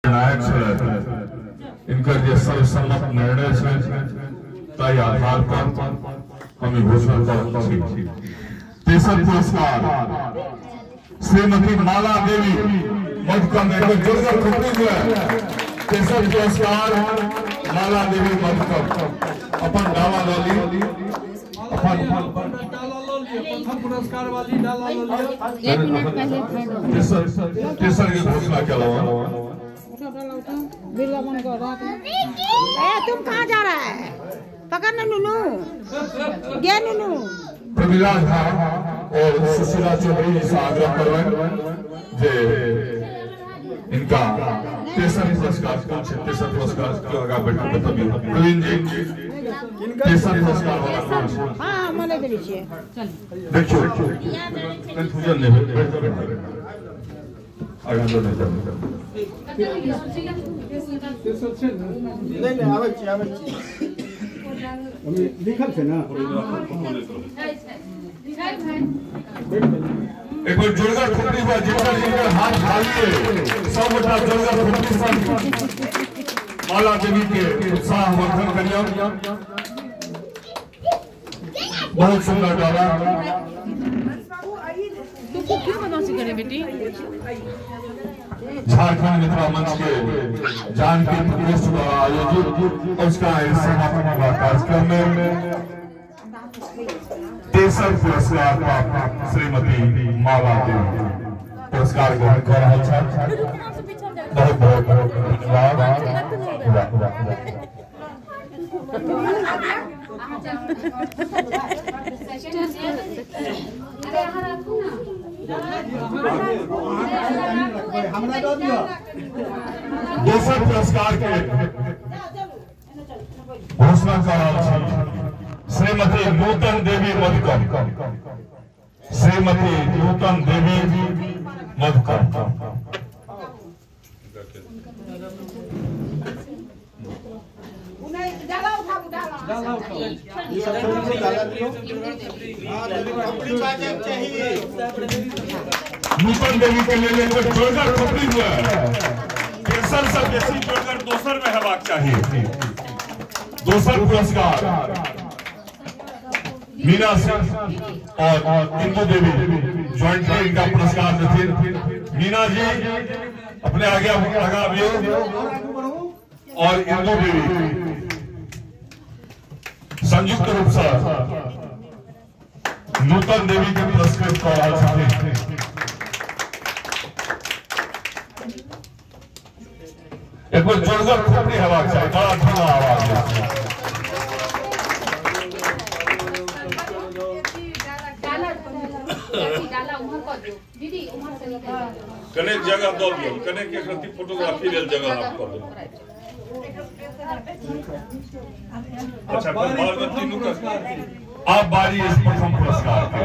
निर्णायक छलथि, इनकर जे सर्वसम्मत निर्णय छै ताहि आधार पर हम ई घोषणा कऽ रहल छी। तेसर पुरस्कार श्रीमती माला देवी मधुकर, एक जोरदार थपड़ी हुए। तेसर पुरस्कार माला देवी मधुकर, अपन डाला लऽ ली, अपन डाला लऽ लिअ, प्रथम पुरस्कार वाली डाला लऽ लिअ। एक मिनट पहले तेसर तेसर के घोषणा केलहुँ। बिरला बन कर रात में। ए तुम कहाँ जा रहा है? पकड़ ना नुनू, गे नुनू। प्रमिला झा और सुशीला चौधरी जी से आग्रह करबनि जे इनका तेसर पुरस्कार कोन छै, तेसर पुरस्कार के आगाँ बढ़ि कऽ बतबियौ। प्रवीण जी, तेसर पुरस्कार वाला कोन छै? हाँ हाँ मने देली छियै। देखियौ कंफ्यूजन नहि भेल, बैठ जाउ, बैठ जाउ, आगाँ नहि जाउ। तेसर छै ने? नहि नहि, आबै छी आबै छी, लिखल छै ना। एक बार जोरदार थपड़ी हुआ, जिनकर जिनकर हाथ खाली है सब गोटा जोरदार थपड़ी संग माला देवी के उत्साह वर्धन करियौ। बहुत सुंदर डाला। तू क्यों बदमाशी करे बेटी? झारखंड मिथिला मंच के जानकी प्रकोष्ठ द्वारा आयोजित और उसका समापन हुआ कार्यक्रम में तेसर पुरस्कार प्राप्त श्रीमती माला देवी पुरस्कार ग्रहण कर रहल छथि। बहुत बहुत धन्यवाद। हमरा दऽ दिअ। दोसर पुरस्कार के घोषणा कर रहल छी श्रीमती नूतन देवी मधुकर, श्रीमती नूतन देवी मधुकर। डाला उठाबू, डाला डाला उठाओ। ई सब छोड़ू, डाला दियौ। हां, थपड़ी बाजक चाही। नूतन देवी के लेल एक जोरदार थपड़ी हुआ। तेसर से बेसी जोरदार दोसर में हेबाक चाही। दोसर पुरस्कार मीना सिंह और इंदु देवी ज्वाइंटली इनका पुरस्कार देथिन। मीना जी अपने आगे आगा आबियौ और इंदु देवी संयुक्त रूप से नूतन देवी के पुरस्कृत कऽ रहल छथिन। एक बेर जोरदार थपड़ी हेबाक चाही, बड़ा धीमा आवाज है। कनेक जगह दऽ दियौ, कनेक एक रत्ती फोटोग्राफी लेल जगह आप कऽ दियौ। अच्छा, फिर बाद में तीनू का अब बारी इस प्रथम पुरस्कार के।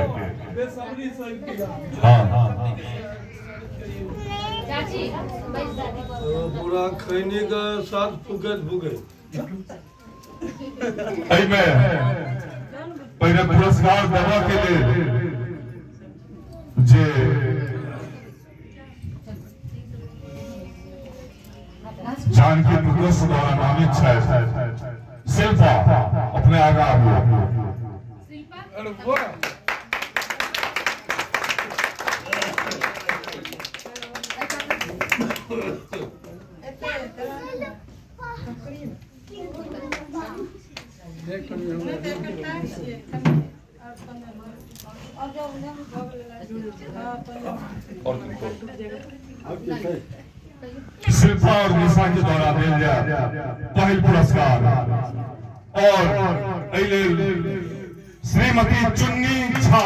बेसब्री से इंतजार। हाँ हाँ, पूरा खैनी के साथ फुकैत फुकैत एहिमे पहिले पुरस्कार देबऽ के लेल जे जानकी प्रकोष्ठ द्वारा नामित छथि शिल्पा, अपने आगाँ आबियौ। अरे वाह, और किनको शिल्पा और निशा के द्वारा देल जाय पहिल पुरस्कार और एहि लेल श्रीमती चुन्नी झा,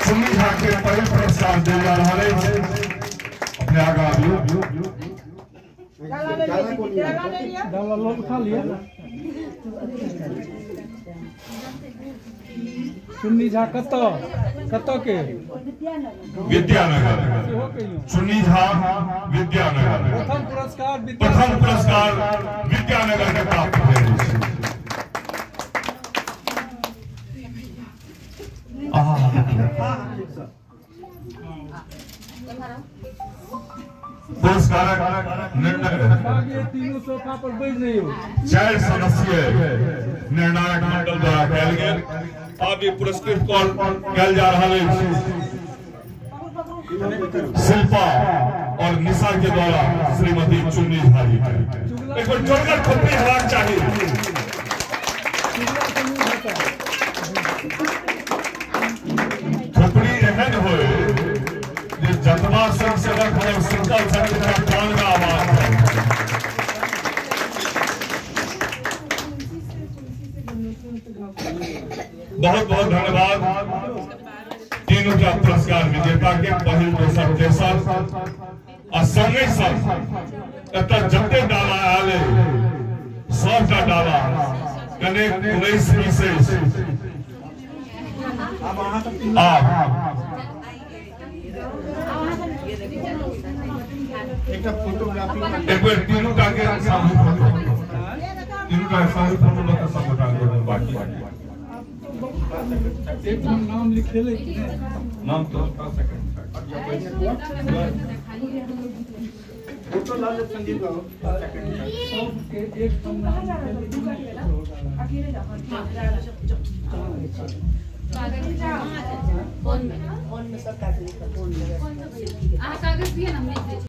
चुन्नी झा के पहिल पुरस्कार देल जा रहल अछि। अपने आगाँ आबियौ। डाला ले लिया, डाला लो उठा लिया। चुन्नी झा कतऽ कतऽ के? विद्यानगर। सेहो कहियौ। चुन्नी झा विद्यानगर। प्रथम पुरस्कार प्रथम पुरस्कार विद्यानगर के प्राप्त भेल अछि। पुरस्कारक निर्णय तीनों सोफा पर बैठ रही हो। 4 सदस्यीय निर्णायक मंडल द्वारा कयल गेल। आब ई पुरस्कृत कयल जा रहल अछि शिल्पा और निशा के द्वारा श्रीमती चुन्नी झा जी के। एक बार जोरदार थप्पड़ी हेबाक चाही। थप्पड़ी एहन होय जे जतबा स्वयंसेवक हमर सुनल छथि तकरा कान मे आवाज जाय। बहुत बहुत धन्यवाद तीनों का पुरस्कार विजेता के, पहिल दोसर तेसर आ संगे संग एतऽ जते डाला आयल सबटा डाला कनेक 19 विशेष एक बेर तीनू टा के सामूहिक फोटो, तीनू टा के सामूहिक फोटो लऽ कऽ सब गोटा बाकी एक नाम लिखेले नाम तो फोटो ला ले संजीव बाबू। सबके एक नाम अकेले जाओ। फोन में सब कागज कागज दिए ना।